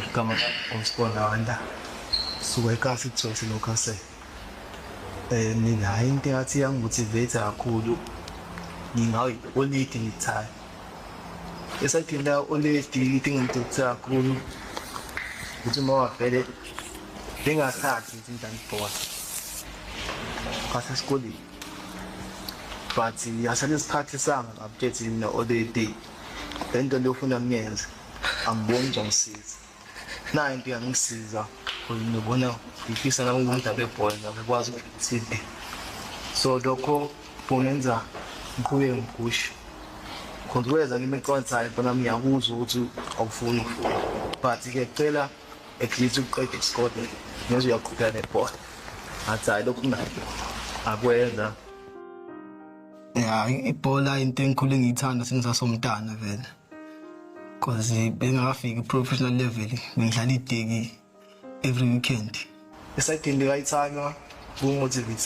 Igama lami uSibonda suka eKasi kuthiwa Newcastle. Mina into engathi iyangimotivate kakhulu ngingayi-oledi ngithanda. Esayidini la-oledi into engimotivate kakhulu ukuthi uma vele bengasazi ukuthi ngidlala ibhola kwasesikoleni, but yasale isikhathi sami ngabutshela mina oledi le nto le ufuna ngiyenze angiboni nje angisiza nayo into yangisiza ngibona ngifisa nami ngumdlalo webhola ngikwazi ukuthi so lokho kungenza ngiqhubeke ngiphushe khona kweza kimi eqonsayo bona ngiyakuzwa ukuthi awufuni ukufunda, but ke cela at least uqede isikole ngeze uyaqhubeka nebhola. Ngathi hhayi, lokhu kunakho akwenza. Ya, ibhola into engikhule ngiyithanda sengisasomntana vele. 'Cause bengakafiki professional level, bengidlala ideki every weekend. Esayidini likayithanywa kungomotivate.